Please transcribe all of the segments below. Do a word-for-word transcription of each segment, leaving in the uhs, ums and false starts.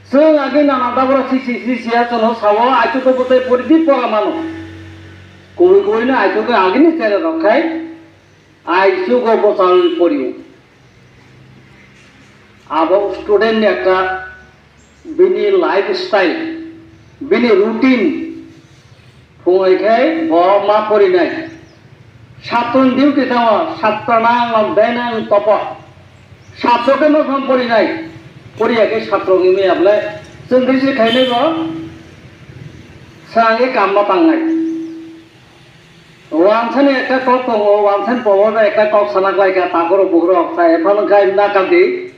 Chwng agi nana dabra sisi sisi ya chwngno sao, aichugo bwtai pori di pora mano. Kubui kubui no aichugo agini chera rok khai aichugo bwchalwi porio. Abo student ni ekta bini lifestyle, bini routine. Phung hai khe bo ma porinai. Satro ni duty thango, satro nang, nang, dai nang, topo. Satro khe no thang porinai. Poriya khe satro ni miya ble. Chwng khe se khainai bo. Sangwi kam ma tangnai. Wansani ekta kok tongo, wansani pobo ekta kok sana klai kha, takoro bukrok, ta ephano gai na kandi.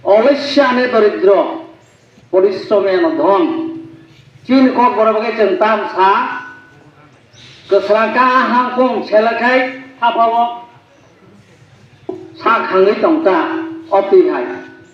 Olesya ani doridro, porishromi ano dhon. Chini kok borok bai chwng tam sa, kwsrang ka hangkong selakhai, hapao sa khangwi tongta, o twi hai.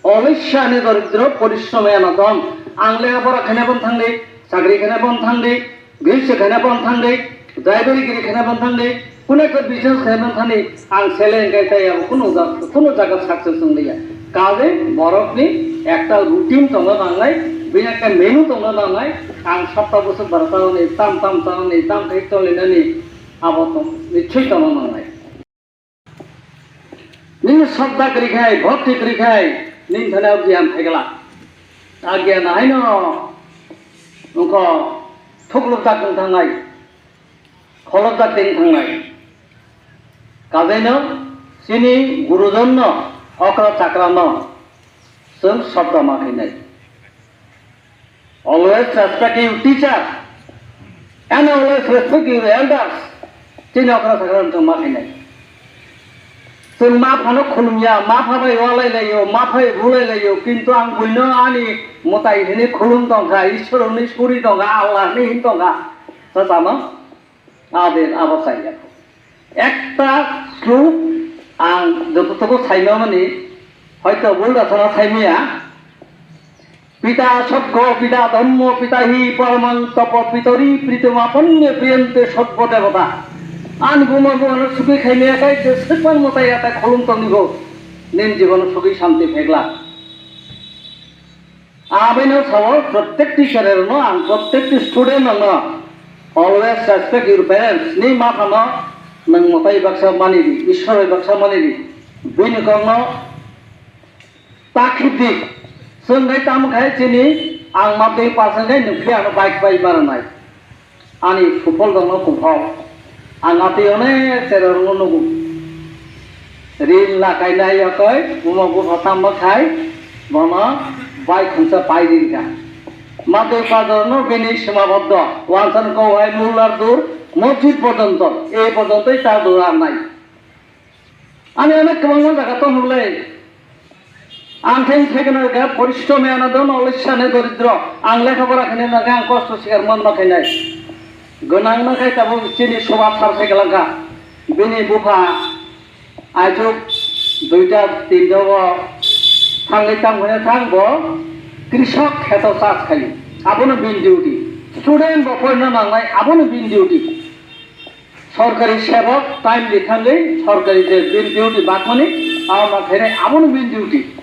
Olesya ani doridro, porishromi ano dhon. Ang lekha pora khaina bon thangdi, chakri khaina bon thangdi, Gris se khaina bon thangdi, driver giri khaina bon thangdi, kune khe business khaina bon thangdi, ang sele hwnkhe tei abo kunu ja-, kunu jaga success wng liya. Kaje borokni ekta routine tongna nangnai, bini ekta menu tongna nangnai, ang sapta bwswk bara chanani, tam tam chanani, tam khai tolinani, abo tong, nichoi tongna nangnai. Nini sodda kwrwi khai, bhakti kwrwi khai, nini thani o giyan phaigala. A giyan haino nokho thukluk dak wng thangnai, kholok dak teng thangnai. Kajaino chini gurujonno, okra chakrano chwng sodda ma khainai. Always respect your teacher and always respect your elders. Chini okra sakra wng ma khainai. Chwng ma phano khulumya, ma pha bai walai laio, ma phai bulai laio, kintu ang buino ani mwtai hini khulum tongkha, Ishwar hini suri tongkha, Allah hini hin tongkha. Sa tamo? Aden abo kaiya. Ekta slok ang jototogo saimamani, hoito bul rachana saimiya. Pita sokko, pita dhammo, pita hi paramang tapo, pitori pritomapanye priyante sotvo devata. Ani buma bumano sugwi khaimiya kai je sekman mwtai atai kholum tongnigo. Nin jibono sugwi shanti phegla. Abino sao, prottekti teacher no ang, prottekti student no always respect your parents. Ni ma phano nwng mwtai baksa mani di, Ishwar bai baksa mani di. Bini kokno ta khibdi. Chwng khai tamo khai chini ang ma tei pa chwng khai nwng phiya ano bike bai maranai. Ani sufol dongno kuphol. Ang atwi onek cherorokno nugo. Rin lakainai yakoi, buma bupha tamo khai, bono bai khungsa pai ringkha. Matwi pajorno bini simaboddo, wansan kowai mullar dur, mosjid porjonto, ei porjontoi ta dur arnai. Ani onek kwbangma jaga tong hwnlai. Ang khe wngkha gwnang kha porishromi ano don olesya ani doridro. Ang lekha pora khainai nangkha ang kosto sikar mon ma khainai. Gwnang ma khai tabuk chini soba sar sai kwlangkha. Bini bupha aithuk duita tinta o thangwi tang hwnwi thang bo krishok kheto chas khaio. Abono bini duty. Student bo porina nangnai abono bini duty. Sorkari sebok time di thangwi sorkari je bini duty bakmani, abo ma khainai abono bini duty.